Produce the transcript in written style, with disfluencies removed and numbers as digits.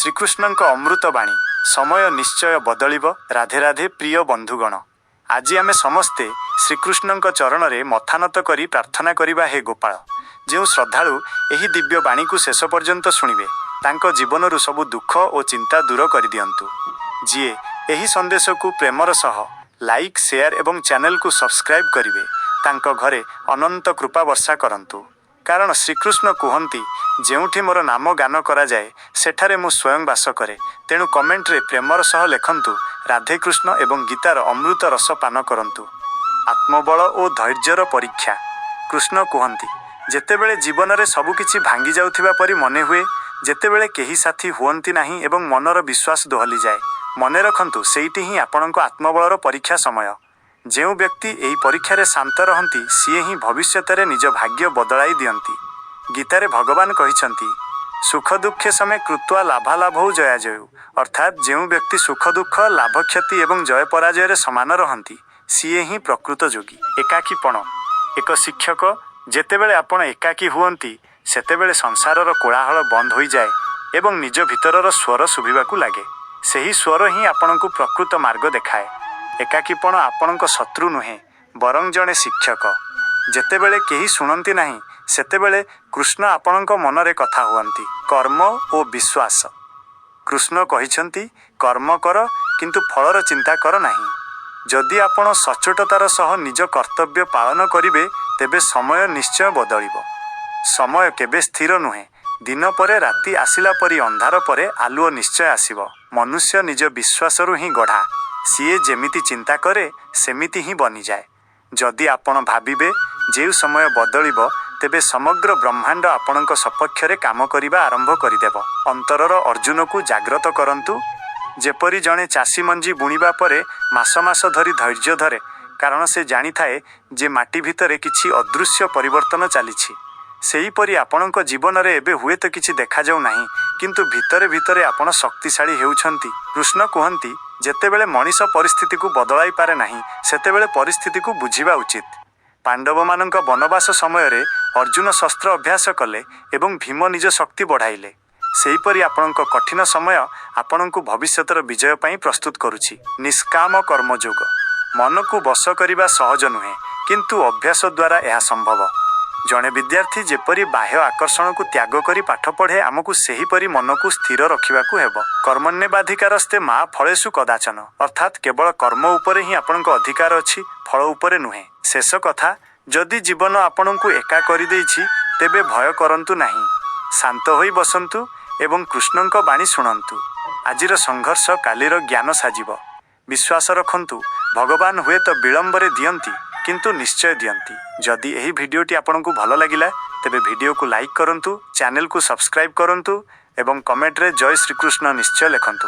ଶ୍ରୀକୃଷ୍ଣଙ୍କ ଅମୃତ ବାଣୀ, ସମୟ ନିଶ୍ଚୟ ବଦଳିବ। ରାଧେ ରାଧେ ପ୍ରିୟ ବନ୍ଧୁଗଣ। ଆଜି ଆମେ ସମସ୍ତେ ଶ୍ରୀକୃଷ୍ଣଙ୍କ ଚରଣରେ ମଥାନତ କରି ପ୍ରାର୍ଥନା କରିବା, ହେ ଗୋପାଳ, ଯେଉଁ ଶ୍ରଦ୍ଧାଳୁ ଏହି ଦିବ୍ୟ ବାଣୀକୁ ଶେଷ ପର୍ଯ୍ୟନ୍ତ ଶୁଣିବେ, ତାଙ୍କ ଜୀବନରୁ ସବୁ ଦୁଃଖ ଓ ଚିନ୍ତା ଦୂର କରିଦିଅନ୍ତୁ। ଯିଏ ଏହି ସନ୍ଦେଶକୁ ପ୍ରେମର ସହ ଲାଇକ୍, ସେୟାର ଏବଂ ଚ୍ୟାନେଲକୁ ସବସ୍କ୍ରାଇବ୍ କରିବେ, ତାଙ୍କ ଘରେ ଅନନ୍ତ କୃପା ବର୍ଷା କରନ୍ତୁ। କାରଣ ଶ୍ରୀକୃଷ୍ଣ କୁହନ୍ତି, ଯେଉଁଠି ମୋର ନାମ ଗାନ କରାଯାଏ, ସେଠାରେ ମୁଁ ସ୍ୱୟଂ ବାସ କରେ। ତେଣୁ କମେଣ୍ଟରେ ପ୍ରେମର ସହ ଲେଖନ୍ତୁ ରାଧେ କୃଷ୍ଣ ଏବଂ ଗୀତାର ଅମୃତ ରସ ପାନ କରନ୍ତୁ। ଆତ୍ମବଳ ଓ ଧୈର୍ଯ୍ୟର ପରୀକ୍ଷା। କୃଷ୍ଣ କୁହନ୍ତି, ଯେତେବେଳେ ଜୀବନରେ ସବୁକିଛି ଭାଙ୍ଗି ଯାଉଥିବା ପରି ମନେ ହୁଏ, ଯେତେବେଳେ କେହି ସାଥୀ ହୁଅନ୍ତି ନାହିଁ ଏବଂ ମନର ବିଶ୍ୱାସ ଦୋହଲିଯାଏ, ମନେ ରଖନ୍ତୁ, ସେଇଟି ହିଁ ଆପଣଙ୍କ ଆତ୍ମବଳର ପରୀକ୍ଷା ସମୟ। ଯେଉଁ ବ୍ୟକ୍ତି ଏହି ପରୀକ୍ଷାରେ ଶାନ୍ତ ରହନ୍ତି, ସିଏ ହିଁ ଭବିଷ୍ୟତରେ ନିଜ ଭାଗ୍ୟ ବଦଳାଇ ଦିଅନ୍ତି। ଗୀତାରେ ଭଗବାନ କହିଛନ୍ତି, ସୁଖ ଦୁଃଖେ ସମେ କୃତ୍ୱା ଲାଭାଲାଭୌ ଜୟାଜୟୌ। ଅର୍ଥାତ୍ ଯେଉଁ ବ୍ୟକ୍ତି ସୁଖ ଦୁଃଖ, ଲାଭ କ୍ଷତି ଏବଂ ଜୟ ପରାଜୟରେ ସମାନ ରହନ୍ତି, ସିଏ ହିଁ ପ୍ରକୃତ ଯୋଗୀ। ଏକାକୀପଣ ଏକ ଶିକ୍ଷକ। ଯେତେବେଳେ ଆପଣ ଏକାକୀ ହୁଅନ୍ତି, ସେତେବେଳେ ସଂସାରର କୋଳାହଳ ବନ୍ଦ ହୋଇଯାଏ ଏବଂ ନିଜ ଭିତରର ସ୍ୱର ଶୁଭିବାକୁ ଲାଗେ। ସେହି ସ୍ୱର ହିଁ ଆପଣଙ୍କୁ ପ୍ରକୃତ ମାର୍ଗ ଦେଖାଏ। ଏକାକୀପଣ ଆପଣଙ୍କ ଶତ୍ରୁ ନୁହେଁ, ବରଂ ଜଣେ ଶିକ୍ଷକ। ଯେତେବେଳେ କେହି ଶୁଣନ୍ତି ନାହିଁ, ସେତେବେଳେ କୃଷ୍ଣ ଆପଣଙ୍କ ମନରେ କଥା ହୁଅନ୍ତି। କର୍ମ ଓ ବିଶ୍ୱାସ। କୃଷ୍ଣ କହିଛନ୍ତି, କର୍ମ କର, କିନ୍ତୁ ଫଳର ଚିନ୍ତା କର ନାହିଁ। ଯଦି ଆପଣ ସଚ୍ଚୋଟତାର ସହ ନିଜ କର୍ତ୍ତବ୍ୟ ପାଳନ କରିବେ, ତେବେ ସମୟ ନିଶ୍ଚୟ ବଦଳିବ। ସମୟ କେବେ ସ୍ଥିର ନୁହେଁ। ଦିନ ପରେ ରାତି ଆସିଲା ପରି ଅନ୍ଧାର ପରେ ଆଲୁଅ ନିଶ୍ଚୟ ଆସିବ। ମନୁଷ୍ୟ ନିଜ ବିଶ୍ୱାସରୁ ହିଁ ଗଢ଼ା। ସିଏ ଯେମିତି ଚିନ୍ତା କରେ, ସେମିତି ହିଁ ବନିଯାଏ। ଯଦି ଆପଣ ଭାବିବେ ଯେଉଁ ସମୟ ବଦଳିବ, ତେବେ ସମଗ୍ର ବ୍ରହ୍ମାଣ୍ଡ ଆପଣଙ୍କ ସପକ୍ଷରେ କାମ କରିବା ଆରମ୍ଭ କରିଦେବ। ଅନ୍ତରର ଅର୍ଜୁନକୁ ଜାଗ୍ରତ କରନ୍ତୁ। ଯେପରି ଜଣେ ଚାଷୀ ମଞ୍ଜି ବୁଣିବା ପରେ ମାସ ମାସ ଧରି ଧୈର୍ଯ୍ୟ ଧରେ, କାରଣ ସେ ଜାଣିଥାଏ ଯେ ମାଟି ଭିତରେ କିଛି ଅଦୃଶ୍ୟ ପରିବର୍ତ୍ତନ ଚାଲିଛି, ସେହିପରି ଆପଣଙ୍କ ଜୀବନରେ ଏବେ ହୁଏତ କିଛି ଦେଖାଯାଉ ନାହିଁ, କିନ୍ତୁ ଭିତରେ ଭିତରେ ଆପଣ ଶକ୍ତିଶାଳୀ ହେଉଛନ୍ତି। କୃଷ୍ଣ କୁହନ୍ତି, ଯେତେବେଳେ ମଣିଷ ପରିସ୍ଥିତିକୁ ବଦଳାଇ ପାରେ ନାହିଁ, ସେତେବେଳେ ପରିସ୍ଥିତିକୁ ବୁଝିବା ଉଚିତ। ପାଣ୍ଡବମାନଙ୍କ ବନବାସ ସମୟରେ ଅର୍ଜୁନ ଶସ୍ତ୍ର ଅଭ୍ୟାସ କଲେ ଏବଂ ଭୀମ ନିଜ ଶକ୍ତି ବଢ଼ାଇଲେ। ସେହିପରି ଆପଣଙ୍କ କଠିନ ସମୟ ଆପଣଙ୍କୁ ଭବିଷ୍ୟତର ବିଜୟ ପାଇଁ ପ୍ରସ୍ତୁତ କରୁଛି। ନିଷ୍କାମ କର୍ମଯୋଗ। ମନକୁ ବଶ କରିବା ସହଜ ନୁହେଁ, କିନ୍ତୁ ଅଭ୍ୟାସ ଦ୍ୱାରା ଏହା ସମ୍ଭବ। ଜଣେ ବିଦ୍ୟାର୍ଥୀ ଯେପରି ବାହ୍ୟ ଆକର୍ଷଣକୁ ତ୍ୟାଗ କରି ପାଠ ପଢ଼େ, ଆମକୁ ସେହିପରି ମନକୁ ସ୍ଥିର ରଖିବାକୁ ହେବ। କର୍ମଣ୍ୟେବାଧିକାରସ୍ତେ ମା ଫଳେଷୁ କଦାଚନ। ଅର୍ଥାତ୍ କେବଳ କର୍ମ ଉପରେ ହିଁ ଆପଣଙ୍କ ଅଧିକାର ଅଛି, ଫଳ ଉପରେ ନୁହେଁ। ଶେଷ କଥା, ଯଦି ଜୀବନ ଆପଣଙ୍କୁ ଏକା କରିଦେଇଛି, ତେବେ ଭୟ କରନ୍ତୁ ନାହିଁ। ଶାନ୍ତ ହୋଇ ବସନ୍ତୁ ଏବଂ କୃଷ୍ଣଙ୍କ ବାଣୀ ଶୁଣନ୍ତୁ। ଆଜିର ସଂଘର୍ଷ କାଲିର ଜ୍ଞାନ ସାଜିବ। ବିଶ୍ୱାସ ରଖନ୍ତୁ, ଭଗବାନ ହୁଏତ ବିଳମ୍ବରେ ଦିଅନ୍ତି, କିନ୍ତୁ ନିଶ୍ଚୟ ଦିଅନ୍ତି। ଯଦି ଏହି ଭିଡ଼ିଓଟି ଆପଣଙ୍କୁ ଭଲ ଲାଗିଲା, ତେବେ ଭିଡ଼ିଓକୁ ଲାଇକ୍ କରନ୍ତୁ, ଚ୍ୟାନେଲକୁ ସବସ୍କ୍ରାଇବ୍ କରନ୍ତୁ ଏବଂ କମେଣ୍ଟରେ ଜୟ ଶ୍ରୀକୃଷ୍ଣ ନିଶ୍ଚୟ ଲେଖନ୍ତୁ।